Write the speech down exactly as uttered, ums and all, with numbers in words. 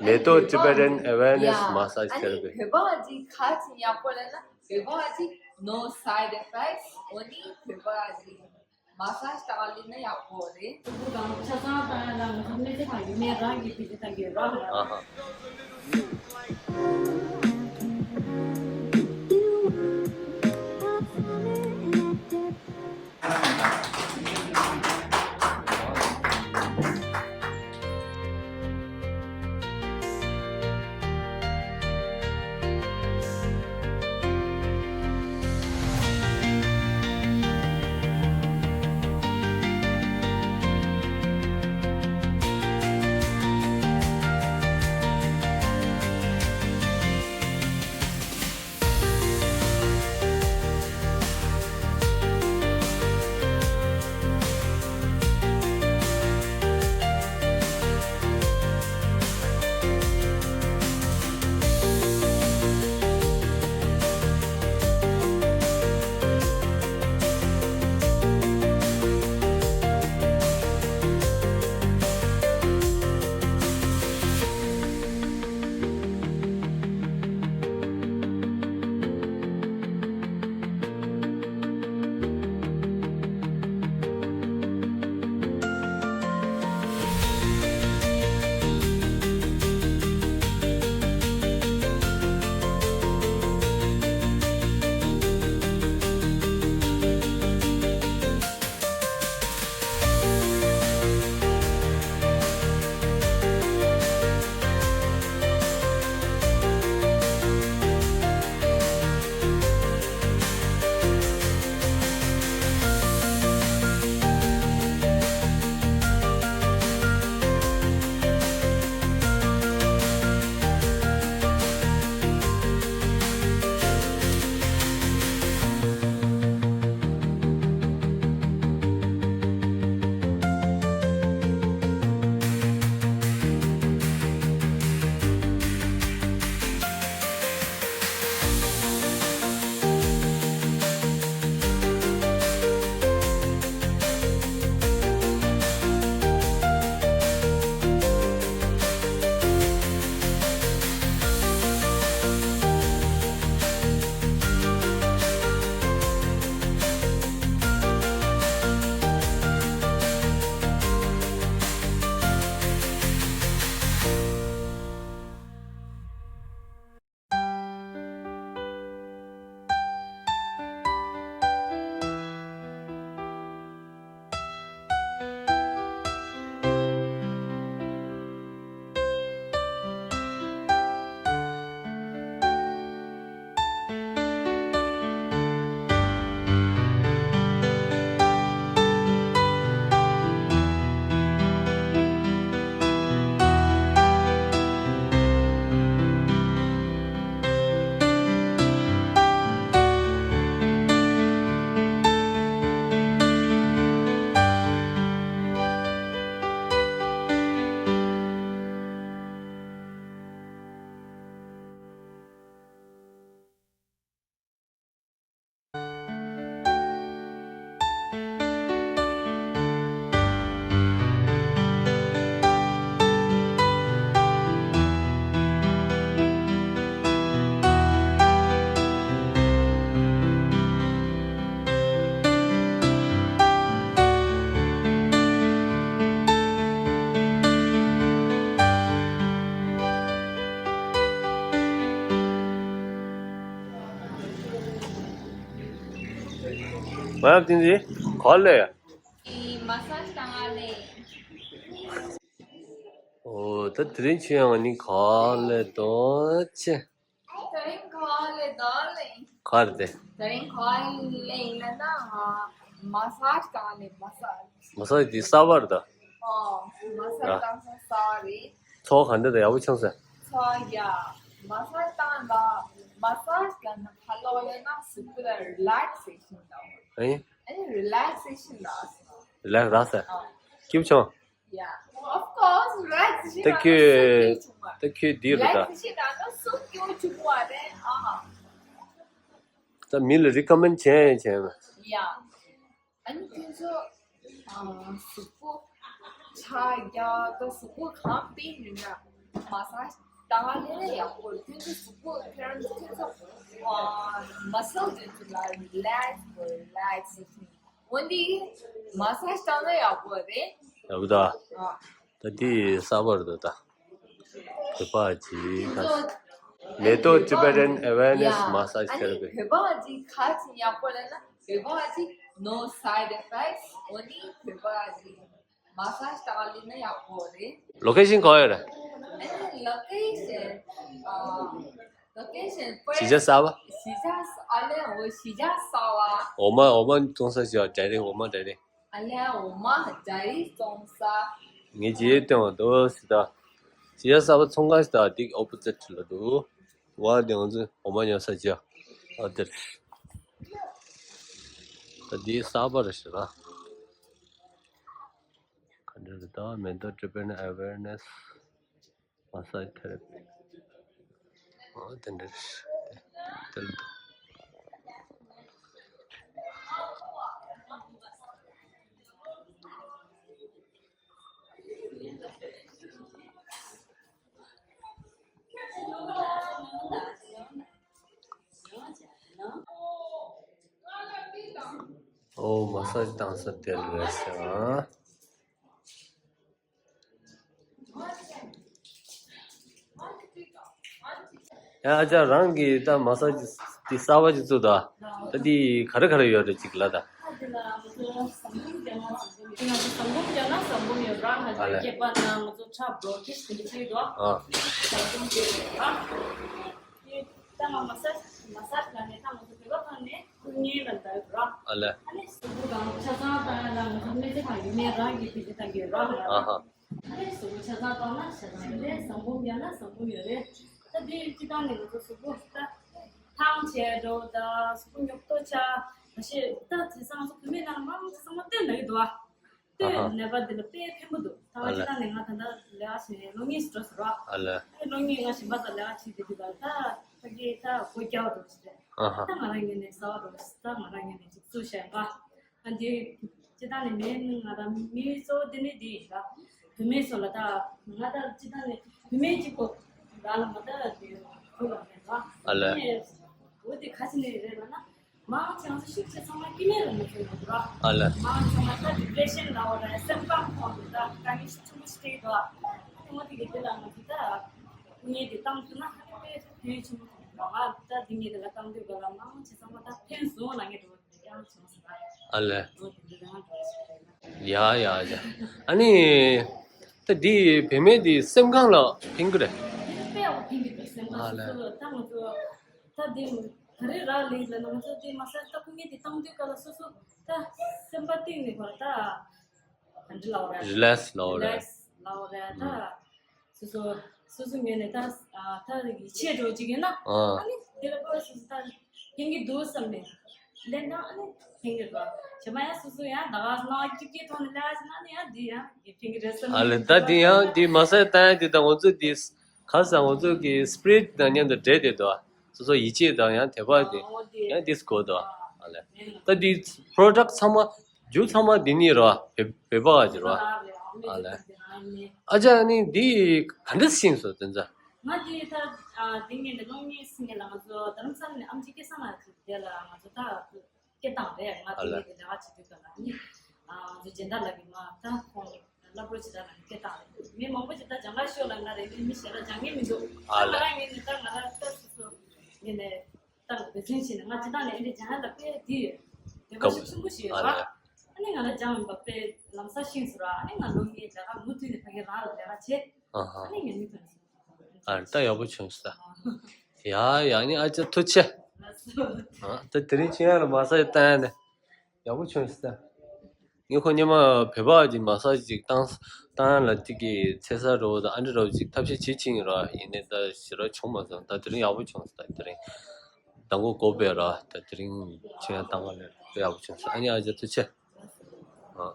མེ་ཏོག་Tibetan Awareness Massage Therapy། བོད་པ་ཅིག་ག་ཅིག་ཡག་པོ་ལབ་ན། བོད་པ་ཅིག no side effects། འོ་ནི་བོད་པ་ཅིག་མ་སཱཇ་བཏང་ལེ་ན་ཡག་པོ་རེད། ཆ་ཚང་བཏང་ཡ་ལ་ང་ཚོ་སྨན་རྩིས་བཏང་གི། སྨན་རང་གི་ཕི་ཇི་བཏང་གི་རང་རང་། ཨ་ཧ། ང་ཡང་བསྟན་འཛིན་ག་ལས། མ་སཱཇ་བཏང་ང་ལས། ཨོ་ད་དེ་རིང་ཁྱོད་ཡང་ནི་ག་ལས་དོ་ཆེ། དེ་རིང་ག་ལས་དོ་ལས། ག་རེ་དེ། དེ་རིང་ག་ལས་ཡིན་ན་ང་མ་སཱཇ་བཏང་ལས། མ་སཱཇ། མ་སཱཇ་དེ་གསར་པ་རེད་ད། ཨོ་མ་སཱཇ་བཏང་ས་གསར་པ་རེད། ཚོར་བ་ག་འདྲ་དང་ཡག་པོ་བྱུང་ས། ཚོར་བ་ཡ། མ་སཱཇ་བཏང་ལ། མ་སཱཇ་ལ་ན་ཕ་ལོ་ལ་ན་སུ་པུ་ལ་རི་ལེག་སེ་ཤན་ད། ཨེ། ཨེ་རི་ལེག་སེ་ཤན་ད། རི་ལེག་རག་ས། ཨ། སྐྱིད་པོ་བྱུང་། Yeah, of course, རི་ལེག་སེ་ཤན་ད། ད་ཁྱོད། ད་ཁྱོད་འདི་རུ་ད། རི་ལེག་སེ་ཤན་ད་ན་སུ་སྐྱིད་པོ་བྱུང་བ་རེད་ཨ། ད་མི་ལ་རི་ཀོ་མེན་ཌི་བྱས་བྱས་ན། Yeah. ཨ་ནི་ཁྱོད་ཚོ་ཨ་གཟུགས་པོ་ཆག་ཡག་དང་གཟུགས་པོ་གང་བསྟན་ཡོད་ན། མ་སཱ་ཇི་བཏང་ལེ་ཡག་པོ་རེད། ཁྱོད་ཚོ་གཟུགས་པོ་ཁྱེད་རང་ཚོ་ཁྱེད་ཚོ་མ་སལ་དེ་ཚོ་ལ་རི་ལེག་སི་རི་ལེག་སི་ཞིག་འོན་ཏེ་མ་སཱ་ཇི་བཏང་ན་ཡག་པོ་རེད། ཡག་པོ་ད། ཨ། ད་དེ་གསར་པ་རེད་ད། བོད་པ་ཅིག་ཁ་མེ་ཏོག་Tibetan Awareness Massage Therapy། བོད་པ་ཅིག་ག་ཅིག་ཡག་པོ་ལབ་ན་བོད་པ་ཅིག no side effects། འོན་ཏེ་བོད་པ་ཅིག་མ་སཱ་ཇི་ལྟ་བ་ལེན་ན་ཡག་པོ་རེད། ལོ་ཀེ་ཤན་ག་པར་ཡོད་རེད། ཨ་ནི་ལོ་ཀེ་ཤན། ཨ། ལོ་ཀེ་ཤན་གཞིས་ཆགས་གསར་པ། གཞིས་ཆགས་ཨ་ལེ་འོ་གཞིས་ཆགས་གསར་པ། འོ་མ་འོ་མ་བཙོང་ས་ཞིག་ཌའི་རེག་འོ་མ་ཌའི་རེག་ཨ་ལེ་འོ་མ་ཌའི་རེག་བཙོང་ས། ངས་རྗེས་སྟོན་བ་འདུག་ཟེར་ད། གཞིས་ཆགས་གསར་པ་ཚོང་ཁང་ཞིག་ད་འདི་ཨོ་པོ་ཛིཊ་ལ་འདུག་བ་དེ་ང་ཚོ་འོ་མ་ཉོ་ས་ཅིག་ཨ་དེར། ད་འདི་གསར་པ་རེད་ཤག་ལ། ག་འདྲ་རེད་ད། མེ་ཏོག་Tibetan Awareness Massage Therapy། ཨོ་དེ་འདྲ་རེད། དེ་ལ་འདུག་ཨོ་མ་སཱ་ཇི་བཏང་ས་དེ་རེད་ཤག་ཡ་ཨ་ཅག་རང་གིས་ད་མ་སཱ་ཇི་འདི་གསར་པ་ཅིག་བཙུགས་ད། ད་འདི་ག་རེ་ག་རེ་ཡོད་རེད་ཅིག་ལབ་ད། ཨ་ལས། ད་ང་མ་སཱ་ཇི་མ་སཱ་ཇི་ལ་ནས་ད་ང་ཚོ་ཕྲུ་གུ་ཡོད་ར། ཨ། ད་ང་མ་སཱ་ཇི་མ་སཱ་ཇི་ལ་ནས་ད་ང་ཚོ་བོད་པ་ཚོ་ནས་སྐུ་ངལ་ལ་འདར་ར། ཨ་ལས། ཨ་ནི་གཟུགས་པོ་དང་ཆ་ཚང་བཏང་ཡ་ལ་ང་ཚོ་སྨན་རྩིས་ཁང་གི་སྨན་རང་གིས་བེད་སྤྱོད་བཏང་གི་ཡོད་ར། ཨ་ཧ། ཨ་ནི་གཟུགས་པོ་ཆ་ཚང་བཏང་ན་ཆ་ཚང་ཡོད་རེད། ཟམ་འབུམ་ཡང་ན་ཟམ་འབུམ་ཡོད་རེད། ད་དེ་སྤྱི་བཏང་ནས་ང་ཚོ་གཟུགས་པོ་ད་ཐང་ཆད་འགྲོ་ད་གཟུགས་པོ་ཉོབ་ཏོ་ཆགས་ད་ཞེས་ད་དེང་སང་ང་ཚོ་བུད་མེད་ནང་མང་ཆེ་ཚང་མ་སྟོན་ན་གི་འདུག་ཨ། ལྟོས་ནད་པ་འདི་ལ་དཔེ་ཕན་པོ་འདུག་ད་ང་ཅི་ད་ནས་ང་ད་ལྟ་ལས་ཀ་བྱས་ནས་ལོ་གཉིས་སུ་འགྲོ་ཟེར་བ། ཨ་ལ། ཨ་ནི་ལོ་གཉིས་ང་གཞན་པ་དང་ལས་ཀ་བྱེད་བསྡད་དུས་ད་ད་ཕ་གི་ད་སྒོ་རྒྱག་འགྲོ་ཟེར། ཨ་ཧ། ད་ང་རང་ངོས་ནས་གསར་པ་འགྲོ་ཟེར། ད་ང་རང་ངོས་ནས་ཅིག་བཙུགས་བཞག་ཡིན་པ། ཨ་འདི་སྤྱི་བཏང་ནས་མིན་ང་རང་མི་གཙོ་བོ་འདི་ནི་འདི་ཡིན་ད། བུད་མེད་ཚོ་ལ་ད་ང་ད་སྤྱི་བཏང་ནས་བུད་མེད་ཅིག་གོ་རང་ལ་མ་ད་འདི་ཁུལ་ལ་མེད་ད། ཨ་ལ། ཨ་ནི་འོ་དེ་ག་ཅི་ནས་རེད་ལབ་ན། མང་ཆེ་ང་ཚོ་ཤུགས་ཆེ་ཚང་མ་སྐྱེ་དམན་ལ་མ་ཚོད་ཡོད་ར། ཨ་ལ། མང་ཆེ་ཚང་མ་ད་ཌི་པི་རེ་ཤན་ལ་འོ་ར་སེམས་ཁམས་ཁོང་དུ་ད་དཀའ་ངལ་ཤུགས་ཆེན་པོ་ཞིག་འཕྲད་ཀྱི་འདུག་ཨ་ནི་ངོ་དེ་གི་དེ་ལ་ང་ཚོ་ད་སྐུ་ངལ་དེ་བཏང་ཐུབ་ན་ཧ་ལས་པའི་ཕན་ཡོན་ཆེན་པོ་ཐོན་གྱི་འདུག་ང་ད་འདི་ངས་དེ་ལ་བཏང་དུས་ག་ལ་མང་ཆེ་ཚང་མ་ད་ཕན་སོང་ལ་ངས་འགྲོ་བ་དེ་ཡང་བྱུང་སོང་ར། ཨ་ལ། འོ་དེ་འདྲ་ང་འགྲོ་བ་ཞིག་རེད་ན། ཡ་ཡ་ཡ། ཨ་ནི་ད་འདི་བུད་མེད་དེ་སེམས་ཁམས་ལ་ཕན་གྱི་རེད། དེ་དཔེ་ཡག་པོ་ཕན་གྱི་འདུག་སེམས་ཁམས། ཨ་ལ། སོ་སོ་ད་ང་ཚོ་ད་དེ་ག་རེ་རག་ལས་ལ་ང་ཚོ་དེ་མ་ཟད་ད་སྐུ་ངལ་དེ་བཏང་དུས་ག་ལ་སོ་སོ་ད་སེམས་པ་གཏིང་ནས་བར་ད་ག་འདྲ་ལབ་རེད། རི་ལེག་སི་ལབ་རེད། རི་ལེག་སི་ལབ་རེད། ད་སོ་སོ་སོ་སོ་ངོས་ནས་ད་ད་ཡིད་ཆེས་འགྲོ་གཅིག་ཡིན་ན། ཨ་ནི་དེ་ལ་ཕར་སོ་སོ་ད་ཕན་གྱི་འདུག་བསམ་ནས་ལེན་དང་ཨ་ནི་ཕན་གྱི་འདུག་བྱས་མ་ཡང་སོ་སོ་ཡང་ད་ག་ནང་སྐྱིད་སྐྱིད་ཐོག་ནས་ལས་ཀ་བྱས་ན་ནི་ཡང་འདི་ཡང་ཕན་གྱི་རེད་བསམ། ཨ་ལེ། ད་འདི་ཡང་འདི་མ་ཟད་ད་ཡང་འདི་ད་ང་ཚོ་འདི། ཁ་སང་ང་ཚོ་གི་སི་པི་རི་ཊི་དང་མཉམ་དུ་འབྲེལ་ཏེ་འདུག་སོ་སོ་ཡིད་ཆེས་དང་ཡང་དད་པ་དེ་ཡང་དེ་སྐོར་འདུག་ཨ་ལེ། ད་འདི་པོ་རོ་ཌག་ཚང་མ་རྒྱུ་ཚང་མ་འདི་ནི་རེད་བ། བོད་པ་ག་ཅིག་རེད་བ། ཨ་ལེ། ཨ་ཅག་ནི་འདི་ག་འདྲ་ཤེས་སོང་དེ་ཚོ། ང་འདི་ད་འདི་ངས་འདི་ལོ་གཉིས་ཟིན་ངེས་ལ་ང་ཚོ་དྷ་རམ་ས་ལ་ནས་ཨམ་ཆི་སྐལ་བཟང་ལགས་ཅིག་དེ་ལ་ང་ཚོ་ད། སྐད་བཏང་རེད། ང་ཨ་ལ། དེ་ནས་དེ་ལས་ཀ་བྱེད་དུས་ག་ལ་ནི། ཨ་ང་ཚོ་སྦྱིན་བདག་ལགས་ཀྱིས་མ་ད་ཁོང་སློབ་གྲོགས་བྱེད་ད་ལ་ནི་སྐད་བཏང་རེད། མི་མང་པོ་ཅིག་ད་སྦྱང་ག་ཤོག་ལ་ང་རེད་མི་མི་ཞེ་དྲག་སྦྱང་མཁན་མི་འདུག་ཨ་ང་ལ། རང་ངོས་ནས་ད་ང་རང་ལྟ་སོ་སོ་ངོས་ནས་ད་འབད་བརྩོན་བྱས་ནས་ང་སྤྱི་བཏང་ནས་ཨེ་འདྲ་སྦྱང་ཡ་ལ་དཔེ་དེ་དད་པ་ཤུགས་ཆེན་པོ་ཞིག་ཡོད་ར། ཨ་ལ། ཨ་ནི་ང་ལ་སྦྱང་ཡོད་པ་དཔེ་ལམ་སང་ཤེས་སོང་ར། ཨ་ནི་ང་ལོ་ལྔའི་ལས་ཀ་མུ་མཐུད་ནས་ཕ་གི་རང་ལ་ལས་ཀ་བྱེད། ཨ་ཧ། ཨ་ནི་ངས་མི་ཐོན་སོང་། ཨ་ད་ཡག་པོ་བྱུང་ས། ཡ་ཡ་ནི་ཨ་ཅག་ཐུགས་རྗེ་ཆེ། ཨ་ད་དེ་རིང་ཁྱེད་རང་ལ་མ་སཱ་ཇི་བཏང་ཡ་ནི་ཡག་པོ་བྱུང་ས། ངས་ཁོ་སྔོན་མ་བོད་པ་ཅིག་མ་སཱ་ཇི་ཅིག་བཏང་བཏང་ཡ་ལ་ཅིག་གི་ཚེ་ས་རོ་དང་ཨ་འདྲ་རོ་ཅིག་ཐབས་ཤེས་བྱེད་ཀྱི་ཡིན་ར། ཡིན་ནའི་ད་ཞེ་དྲག་བྱུང་མ་སོང་། ད་དེ་རིང་ཡག་པོ་བྱུང་ས། ད་དེ་རིང་མདང་དགོང་དགོས་པས་ར། ད་དེ་རིང་ཁྱེད་རང་བཏང་ག་ལེར་ཡག་པོ་བྱུང་ས། ཨ་ནི་ཨ་ཅག་ཐུགས་རྗེ་ཆེ། ཨ།